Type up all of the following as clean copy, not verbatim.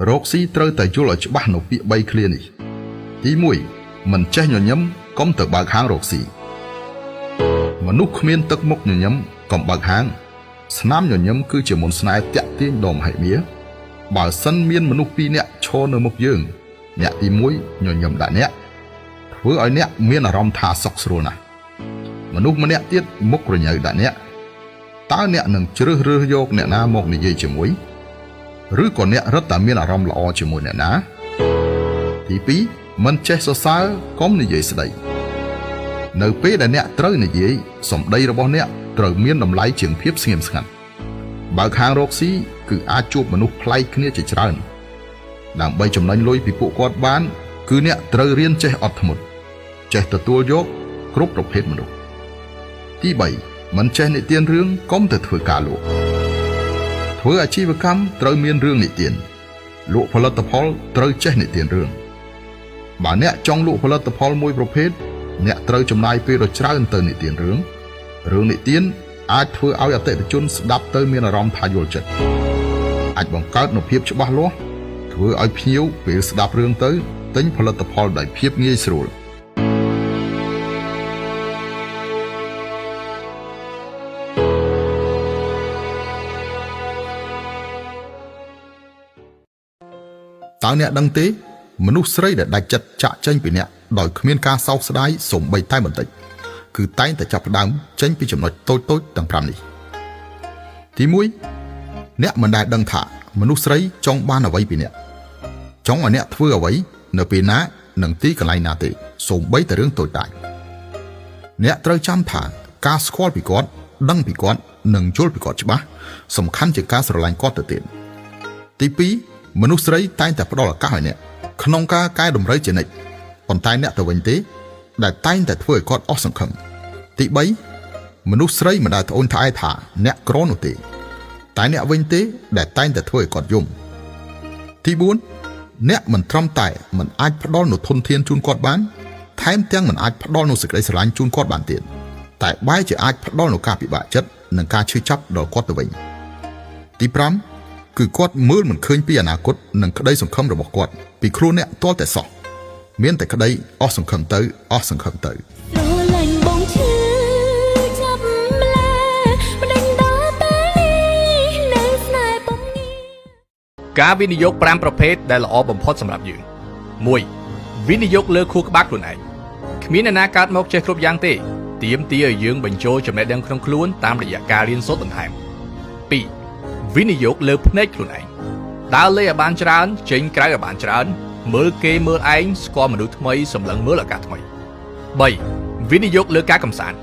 រកស៊ីត្រូវតែយល់ឲ្យច្បាស់នៅពាក្យ3ឃ្លានេះទី1មិនចេះញញឹមកុំទៅបើកហាងរកស៊ីមនុស្សគ្មានទឹកមុខញញឹមកុំបើកហាងស្នាមញញឹមគឺជាមន្តស្នេហ៍តាក់ទាញដ៏មហិមាបើសិនមានមនុស្សពីរនាក់ឈរនៅមុខយើងអ្នកទី1ញញឹមដាក់អ្នកធ្វើឲ្យអ្នកមានអារម្មណ៍ថាសុខស្រួលណាស់មនុស្សម្នាក់ទៀតមុខរញ៉ៅដាក់អ្នកតើអ្នកនឹងជ្រើសរើសយកអ្នកណាមកនិយាយជាមួយឬក៏អ្នករឹតតែមានអារម្មណ៍ល្អជាមួយអ្នកណាទី2មិនចេះសរសើរកុំនិយាយស្ដីនៅពេលដែលអ្នកត្រូវនិយាយសម្ដីរបស់អ្នកត្រូវមានតម្លៃជាងភាពស្ងៀមស្ងាត់បើកហាងរកស៊ីគឺអាចជួបមនុស្សប្លែកគ្នាជាច្រើនដើម្បីចំណេញលុយពីពួកគាត់បានគឺអ្នកត្រូវរៀនចេះអត់ធ្មត់ចេះទទួលយកគ្រប់ប្រភេទមនុស្សទី3មិនចេះនិទានរឿងកុំទៅធ្វើការលក់ធ្វើអាជីវកម្មត្រូវមានរឿងនិទានលក់ផលិតផលត្រូវចេះនិទានរឿងបើអ្នកចង់លក់ផលិតផលមួយប្រភេទអ្នកត្រូវចំណាយពេលដ៏ច្រើនទៅនិទានរឿងរឿងនិទានអាចធ្វើឲ្យអតិថិជនស្ដាប់ទៅមានអារម្មណ៍ថាយល់ចិត្តអាចបង្កើតនូវភាពច្បាស់លាស់ធ្វើឲ្យភ្ញៀវពេលស្ដាប់រឿងទៅទិញផលិតផលដោយភាពងាយស្រួលតើអ្នកដឹងទេមនុស្សស្រីដែលដាច់ចិត្តចាក់ចេញពីអ្នកដោយគ្មានការសោកស្ដាយសូម្បីតែបន្តិចគឺតែងតែចាប់ផ្ដើមចេញពីចំណុចតូចៗទាំង5នេះទី1អ្នកមិនដែលដឹងថាមនុស្សស្រីចង់បានអ្វីពីអ្នកចង់ឲ្យអ្នកធ្វើអ្វីនៅពេលណានិងទីកន្លែងណាទេសូម្បីតែរឿងតូចតាចអ្នកត្រូវចាំថាការស្គាល់ពីគាត់ដឹងពីគាត់និងយល់ពីគាត់ច្បាស់សំខាន់ជាងការស្រឡាញ់គាត់ទៅទៀតទី2មនុស្សស្រីតែងតែផ្ដល់ឱកាសឲ្យអ្នកក្នុងការកែតម្រូវជានិច្ចប៉ុន្តែអ្នកទៅវិញទេដែលតែងតែធ្វើឲ្យគាត់អស់សង្ឃឹមទី3មនុស្សស្រីមិនដែលត្អូញត្អែថាអ្នកក្រនោះទេតែអ្នកវិញទេដែលតែងតែធ្វើឲ្យគាត់យំទី4អ្នកមិនត្រឹមតែមិនអាចផ្ដល់នូវធនធានជូនគាត់បានថែមទាំងមិនអាចផ្ដល់នូវសេចក្តីស្រឡាញ់ជូនគាត់បានទៀតតែបែរជាអាចផ្ដល់នូវការពិបាកចិត្តនិងការឈឺចាប់ដល់គាត់ទៅវិញទី5គឺគាត់មើលមិនឃើញពីអនាគតនិងក្តីសង្ឃឹមរបស់គាត់ពីខ្លួនអ្នកទាល់តែសោះមានតែក្តីអស់សង្ឃឹមទៅអស់សង្ឃឹមទៅ ស្រឡាញ់បងឈឺចាប់ម្លេះម្ដេចដល់ពេលនេះនៅស្នេហ៍ពុំងារ ការវិនិយោគ5ប្រភេទដែលល្អបំផុតសម្រាប់យើង1វិនិយោគលើខួរក្បាលខ្លួនឯងគ្មានអ្នកណាកើតមកចេះគ្រប់យ៉ាងទេទាមទារឲ្យយើងបញ្ចូលចំណេះដឹងក្នុងខ្លួនតាមរយៈការរៀនសូត្របន្ថែម2វិនិយោគលើភ្នែកខ្លួនឯងដើរលេងឲ្យបានច្រើនចេញក្រៅឲ្យបានច្រើនមើលគេមើលឯងស្គាល់មនុស្សថ្មីសម្លឹងមើលឱកាសថ្មី3វិនិយោគលើការកម្សាន្ត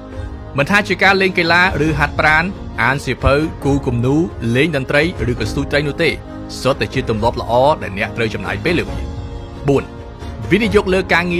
មិនថាជាការលេងកីឡាឬហាត់ប្រាណអានសៀវភៅគូរគំនូរលេងតន្ត្រីឬក៏ស្ទូចត្រីនោះទេសុទ្ធតែជាទម្លាប់ល្អដែលអ្នកត្រូវចំណាយពេលលើវា4វិនិយោគលើការងារ